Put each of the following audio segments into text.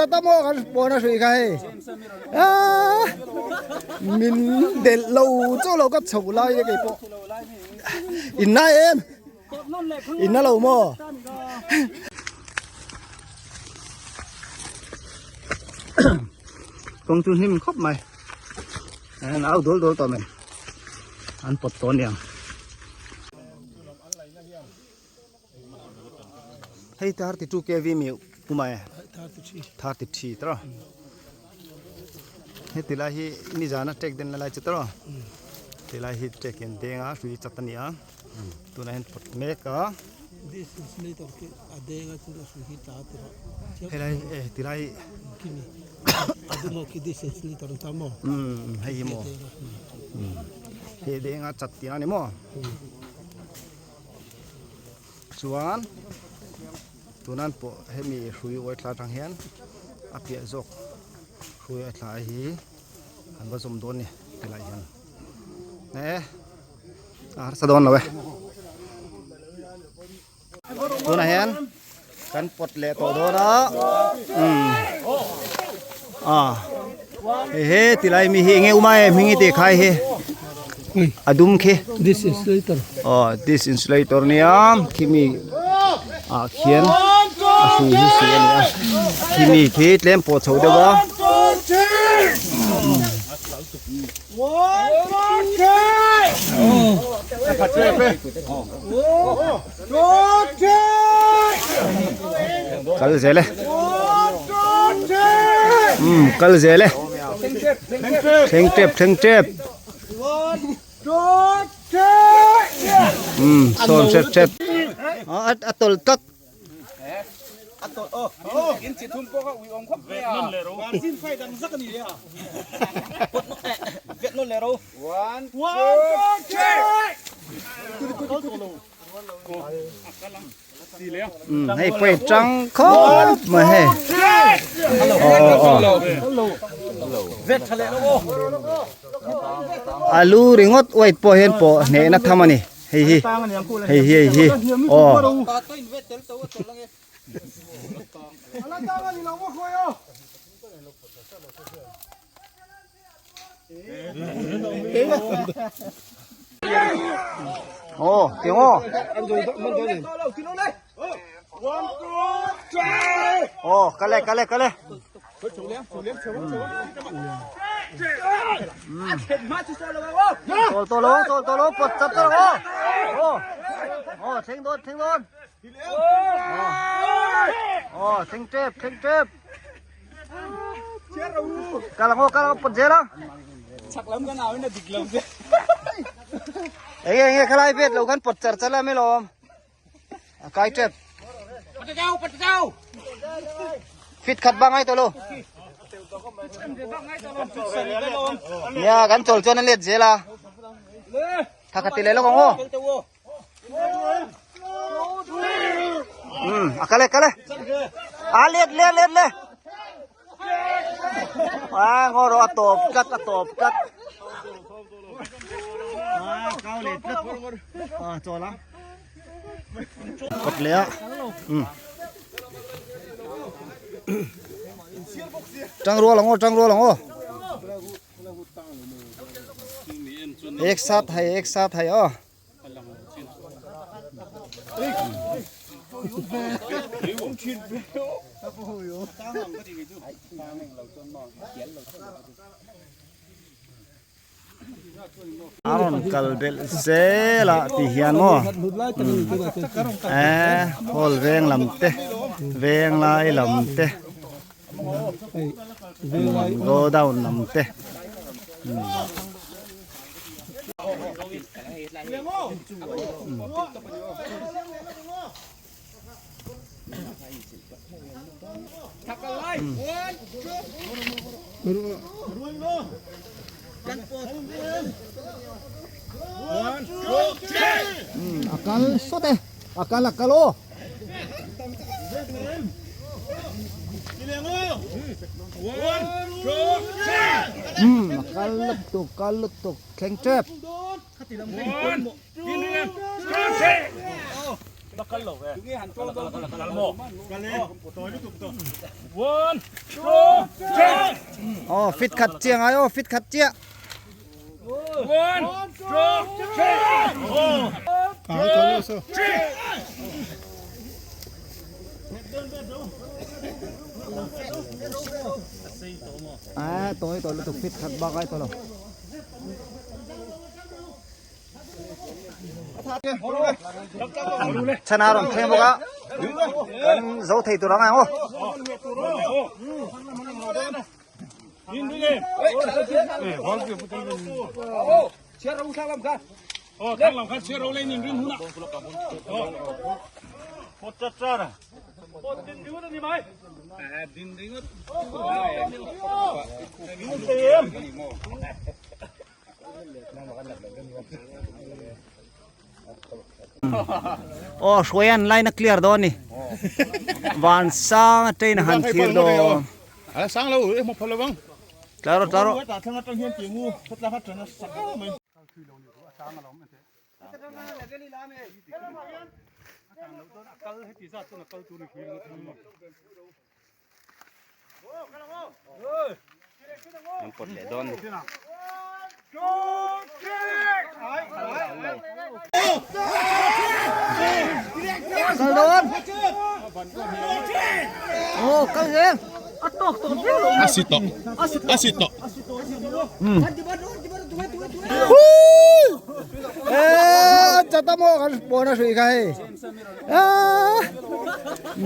chat a maw kan pawn a hrui kha hei ah min delh lo chaw lo ka chho lai e keipawh in na em in na lo maw. Kawng chu hnim khawp mai an au dawl dawl tawh mai an pawt tawh aniang. Hei 32 kv mi puma e 33 tro he tilai hi nizana tek den lai chu tro tilai hi tek in denga hrui chat ani a tunah hian pawt mek a This insulator khi a denga chu a hrui hi tla tira helai e tilai kimi a dumo khi this insulator an ta maw hei hi maw he denga chat tih ani maw Chuan tunan pawh hemi hrui uai thla atang hian a piah zawk hrui a thla hi an va zawm dawn a ni tilai hian eh a harsa dawn lo e tunah hian kan pawt leh tawh dawn a umm ah hei he tilai mi hi enge uma e hming i tih khai hi a dum khi this insulator aw this insulator nia khimi ah khian a hrui hi si a ni a khimi khi tlem pawh chho deuh a. Kal zel e umm kal zel e thleng tep thleng tep umm sawn hret hret a tawlh tlat. Hei pawh tang khawp mai hei alu ringawt white pawh hian pawh hnehna tham a ni hei hi hei hi hei hi aw. Ồ, tiếng ô. Ồ, cái này, cái này, cái này. To to lo, to to lo, pọt chặt to lo. Ồ. Ồ, theng đôn, theng đôn. Ồ, theng trep, theng trep. Kal ang aw, kal ang aw, pawt zel ang. Chak lam kan au in a dik lo che. Enge enge khalai vet lo khan pawt char char la mai lawm. A kai tep. Fit khat bang ai to lo. Nia kan chawl chuan an let zel a. Tha khat ti leh lawk ang aw. Um, a kal e kal e. A let le let le. A ngaw rawh a tawp tlat a tawp tlat. A kau leh tlat. A chawl ang. Kawt leh a. Um. Tang rual ang aw, tang rual ang aw. Ek sath hai ek sath hai aw. A rawn kal belh zel a ti hian maw eh hall veng lam te veng lai lam te go down lam te. A kal sawt e a kal a kal aw a kal lutuk kal lutuk thleng tep. Aw fit khat chiah ngai aw fit khat chiah. A tawi tawh lutuk fit khat bak ai tawh lo. Chana rawn thleng bawk a kan zo thei tur ang aw. Aw hruai an line a clear dawn a ni van sang a train a han thlir dawn a sang lo e hmu phal lovang tlar rawh tlar rawh An pawt leh dawn. Kal dawn. Aw kal zel. A si tawh. A si tawh. Eee chata maw kan pawn a hrui kha hei.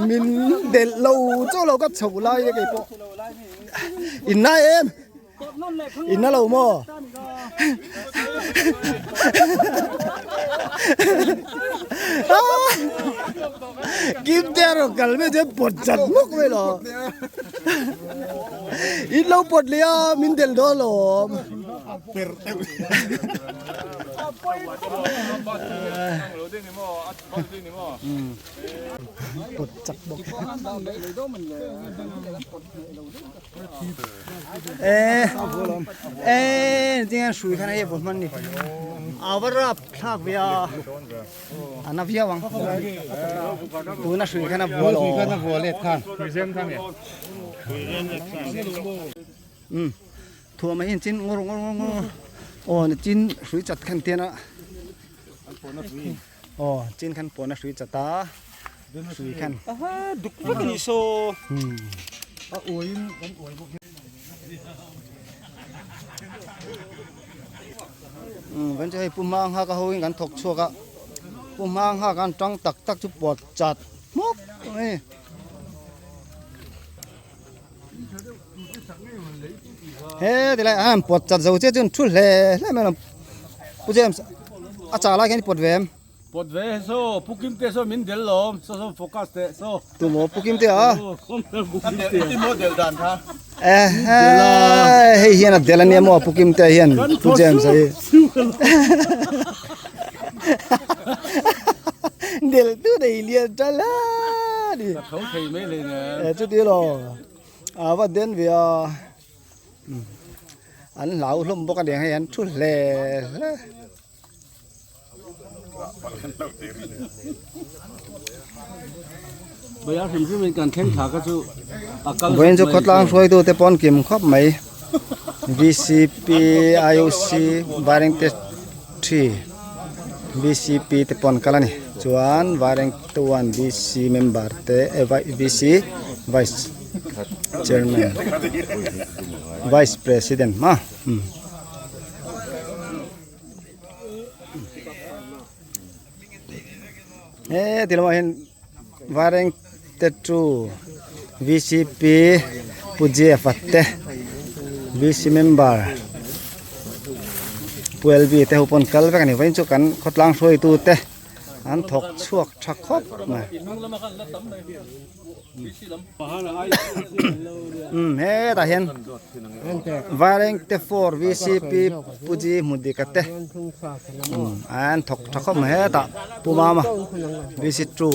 Min delh lo chaw lo ka chho lai e kei pawh in na em in na lo maw kim te a rawn kal mai chuan pawt chat hmawk mai lo in lo pawt leh a min delh dawn alawm. Pawt chak bawk eh eh tinge hrui khan hei a vawn hman ni a va rap thlak ve a a na viau ang tuna hrui khan a vual aw um thuam ah hian chin ngawr ngawr ngawr ngawr aw nichin hrui chat khan tian a. Aw chin khan pawn a hrui chat a hrui khan aha duk vek a ni saw a uaiin kan uai bawk um kan chu hei pu hmang hak a ho in kan thawk chhuak a pu hmang hak an tang tak tak chu pawt chat hmawk mai he tilai ah hian pawt chat zo chiah chuan thu hle hle mai a lawm pu James a chah lai khian i pawt ve em pawt ve saw pu Kim te saw min del lawm saw saw focus teh saw tu maw pu Kim te a model dan kha eh hei hian a del ania maw pu Kim te hian pu James a hi del tu nei lian tala ni tho thei mai hle ne eh chuti lo a va den ve a an hlau hlawm bawk a ni hei an thu hle hle Vawiin chu khawtlang hruaitu te pawh an kim khawp mai V_C_P I_O_C Vairengte 3 V_C_P te pawh an kal a ni chuan Vairengte 1 V_C member te V_C vice chairman vice president maw. He ti lamah hian Vaireng tattoo V_C_P Pu Jeff-a te V_C member Pu L_B te ho pawh an kal vek a ni vawiin chu kan khawtlang hruaitu te an thawk chhuak tha khawp mai umm hetah hian Vairengte 4 V_C_P Pu G Hmudika te an thawk tha khawp mai hetah Pu Mama V_C 2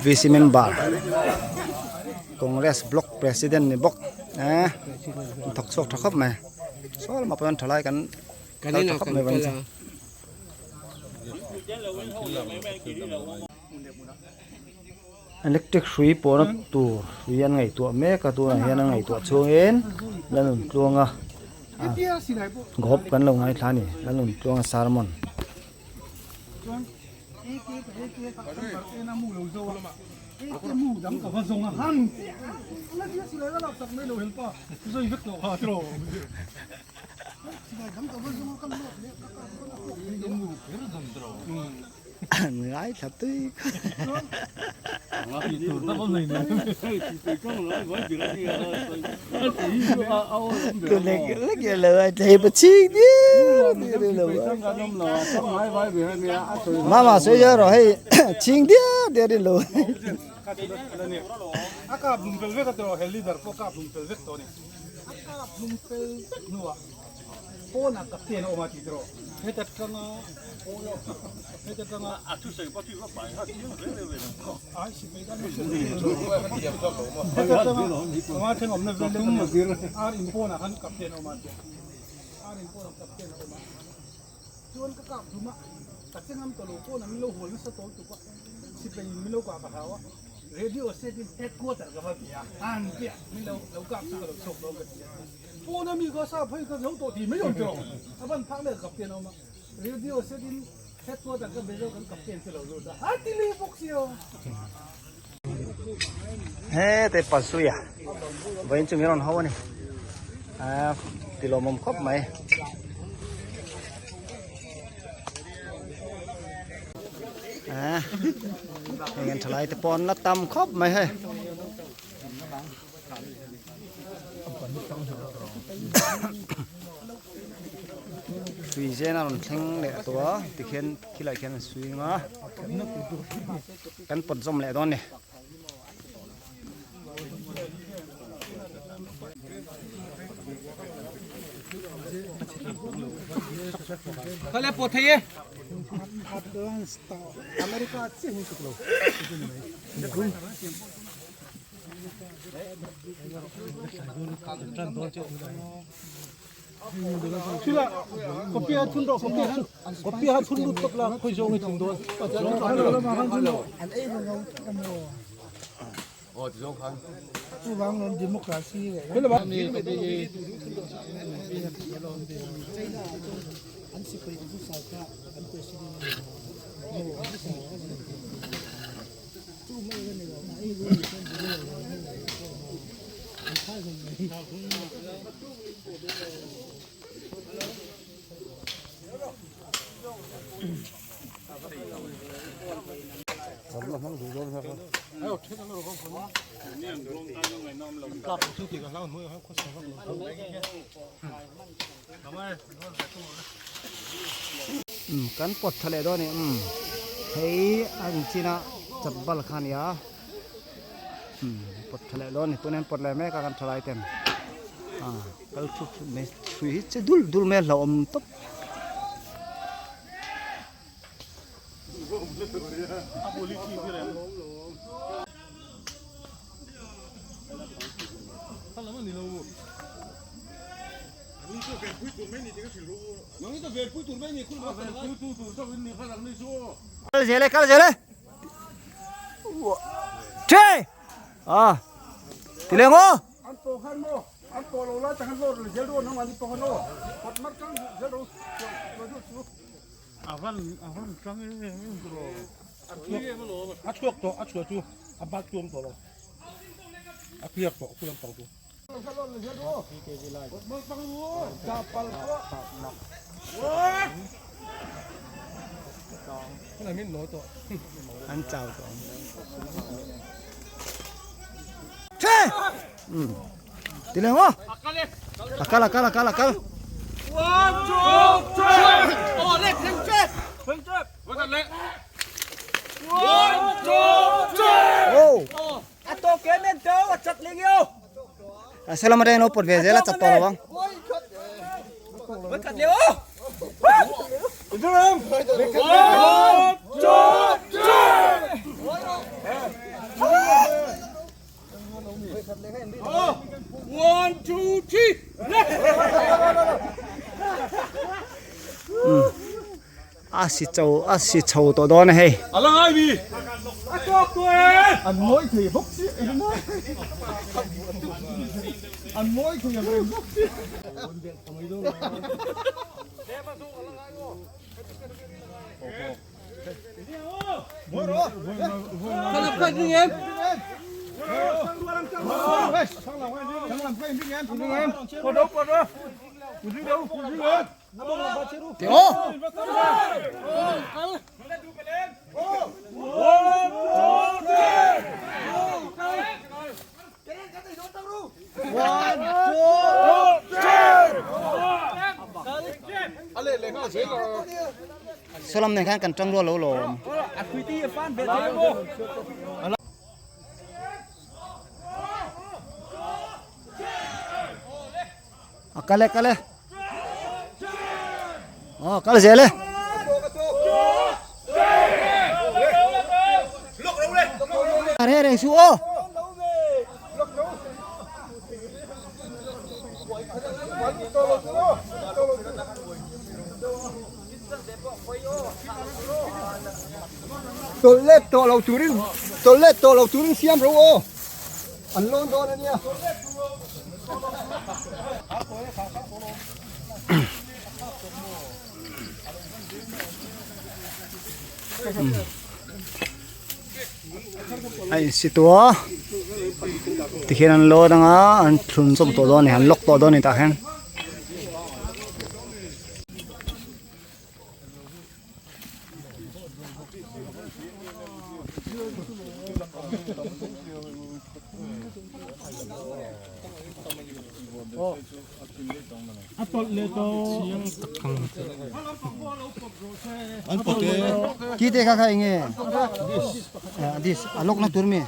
V_C member Congress block president ni bawk eh an thawk chhuak tha khawp mai saw lamah pawh hian thalai kan kal tha khawp mai vawiin chu. Electric hrui pawhna tur hrui an ngaihtuah mek a tunah hian an ngaihtuah chhungin Lalnuntluanga gawp kan lo ngaithla a ni Lalnuntluanga sermon. Ngaithla tui lek lek lo a tlei pa ching diar diar lo mama sawi zel rawh hei ching diar diar lo a kap lum fel vek a tiraw he leader pawh kap lum fel vek tawh a ni a kap lum fel vek hnuah Pawnah captain a awm a tih tiraw heta tanga heta tanga a thusawi pawh chu va pai ha chiang hle hle ve ai si mai dan heta tanga ama thleng awmna vel lek a ar in pawnah khan captain a awm a tia ar in pawnah captain a awm a chuan ka kap dum a ka che ngam tawh lo pawnah min lo hual nasa tawl tuk a sipai in min lo kah ka hau a radio set in headquarter ka va bia an tia min lo lo kap chu ka lo chhuak dawn ka ti a. Pawn a mi kha sa phei kha zo tawh tih mai awm tawh a van phak leh captain a awm a radio set in headquarter ka be zo kan captain chu lo lut a a ti leh bawk si o. Hete Pasuia vawiin chu min rawn ho a ni a ti lawmawm khawp mai. A heng an thalai te pawh an la tam khawp mai hei. Tui zen a rawn thleng leh tawh a tikhian khilaiah khian an swing a kan pawt zawm leh dawn a ni. Kan pawt tha leh dawn a ni umm hei a inchina chat bal kha a ni a umm pawt tha leh dawn a ni tunah hian pawt leh mek a kan thalai ten ah kal thut thut mai hrui hi che dul dul mai a hlauhawm tawp. Kal zel e kal zel e Che Ah Ti leng aw An pawh khan maw an pawh lo lai takhan lawr zel dawn ang an pawh khan aw kawt mar tang zel ro avan avan tang em em tro a chhuak tawh a chhuah chu a bat chuang tawh lo a piak tawh khu lampang chu An chau tawh ang. Che! Um. Ti leh maw? A kal a kal a kal a kal. Oh. A salam atangin lo pawt ve zel a chat tawh lo ang. A si cho a si chho tawh dawn a hei. Saw lam nen khan kan tang rual lo lawm. A kal e kal e. Aw kal zel e. Re reng su aw. Tawlh let tawh lo turin tawlh let tawh lo turin siam ro aw. An lawn dawn a nia. A insi tua tikhian an lawn anga an thlun zawm tawh dawn a ni an lock tawh dawn a ni tah hian. Ki te kha kha enge this a lock na tur mi.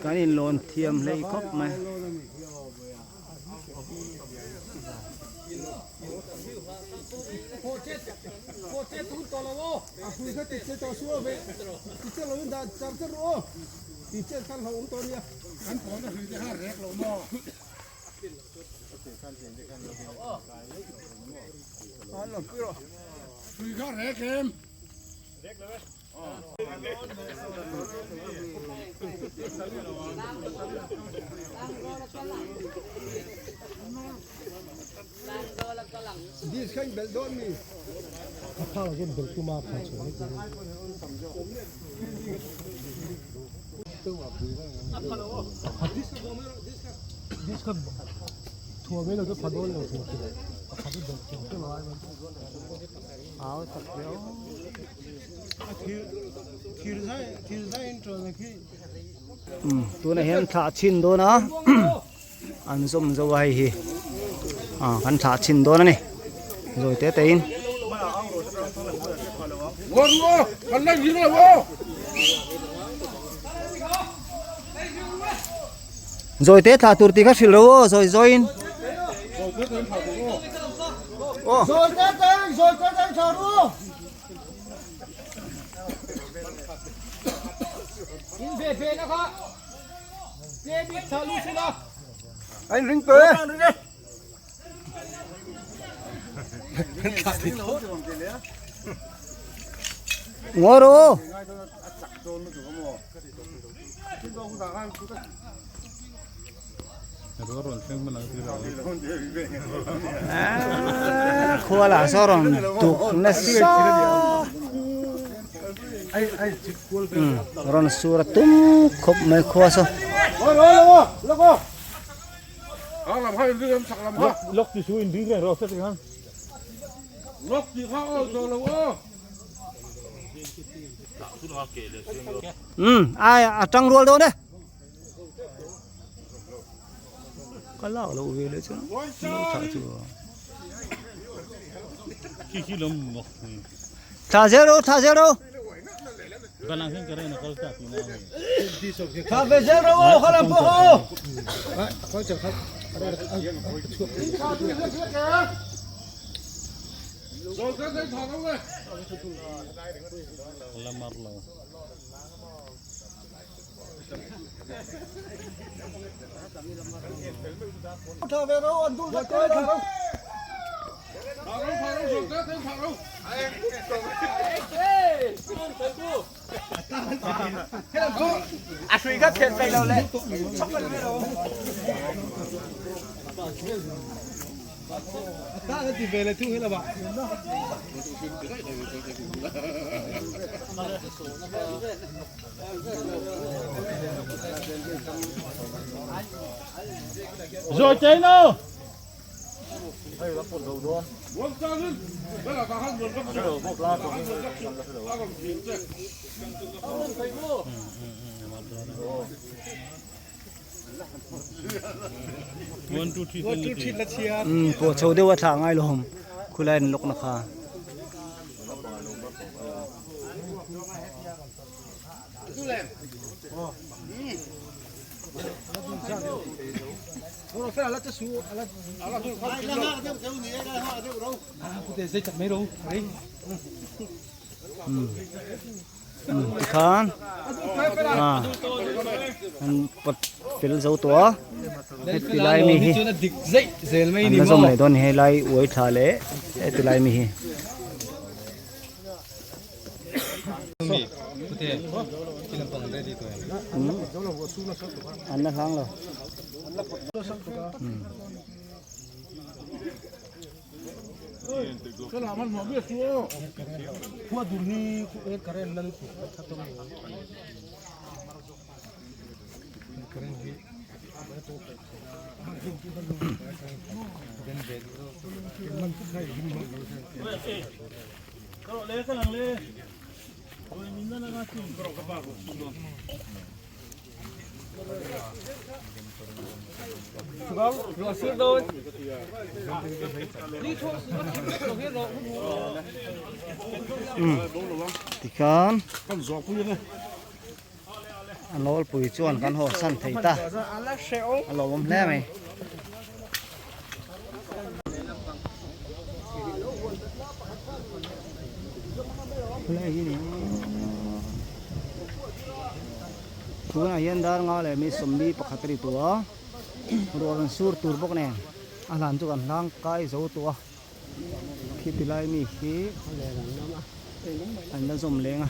Kan inlawn thiam hlei khawp mai. Tunah hian thlah chhin dawn a an zawm zo a hei hi ah kan thlah chhin dawn a ni zawi te te in. Zawi te thlah tur tih kha hrilh ro aw zawi zawi in. Zawi te te in zawi te te in thlah ru. In ve ve na kha tlem bik thlah lu sila. A in ring tawh e. Ngawi rawh aw. Khua lah saw rawn duk nasa rawn sur a tum khawp mai khua saw. Ai a tang rual dawn e. Ka lak loh ve leh chuan lo thlah chu thlah zel rawh thlah zel rawh thlah ve zel rawh aw khalam pawh aw Pawh chho deuh a thlah ngai lo awm khulai an lawkna kha. Tikhan an pawt fel zo tawh a heti lai mi hi an la zawm leh dawn a ni helai uai thla leh heti lai mi hi. An la hlang lo. Tikhan a nawlpui chuan kan haw san thei ta a lawmawm hle mai. Tunah hian dar nga leh mi sawmli pakhat a ri tawh a ruah rawn sur tur bawk nen a hlan chu kan hlang kai zo tawh a khi ti lai mi hi an la zawm leng a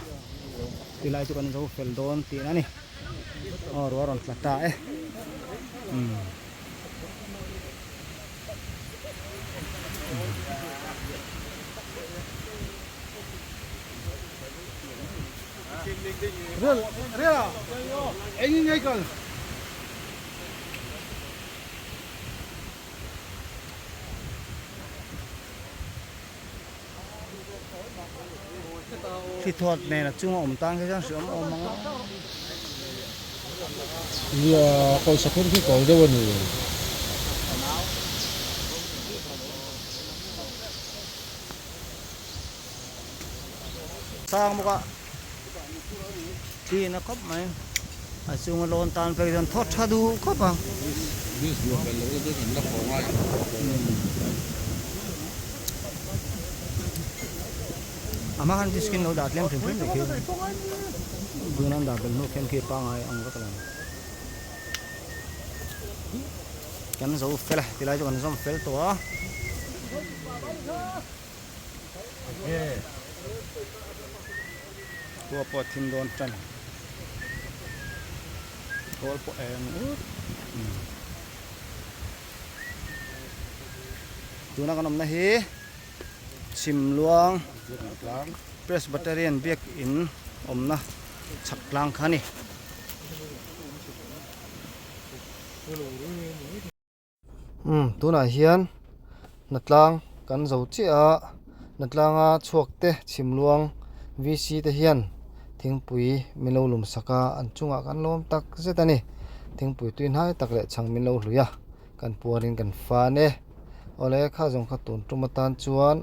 ti lai chu kan zo fel dawn tih a ni aw ruah a rawn tla ta e umm. Thi thawt nen a chunga awm tan khi chuan hriam awm ang a. Nia, pawisa phur khi kawl deuh a ni. Sang bawk a chin a khawp mai a chunga lawn tan phei chuan thaw tha duh khawp ang. A hma khan biscuit lo dah tlem hrim hrim khi tuna an dah belh hnu khian khi pangngai ang vek lo. Kan zo fel a tilai chu kan zawm fel tawh a. Khua pawh a thim dawn tan kawl pawh eng ut tuna kan awmna hi Chhimluang Presbyterian biakin awmna chhak tlang kha a ni. Umm tunah hian hnatlang kan zo chiah a hnatlanga chhuak te chhimluang VC te hian thingpui min lo lum sak a an chungah kan lawm tak zet a ni thingpui tui hnai tak leh chhang min lo hlui a. Kan puarin kan fan e. Awle kha zawng kha tun tum atan chuan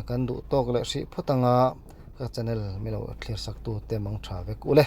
kan duh tawk leh hrih phawt anga ka channel milo thlir sak tu te mang tha vek ule.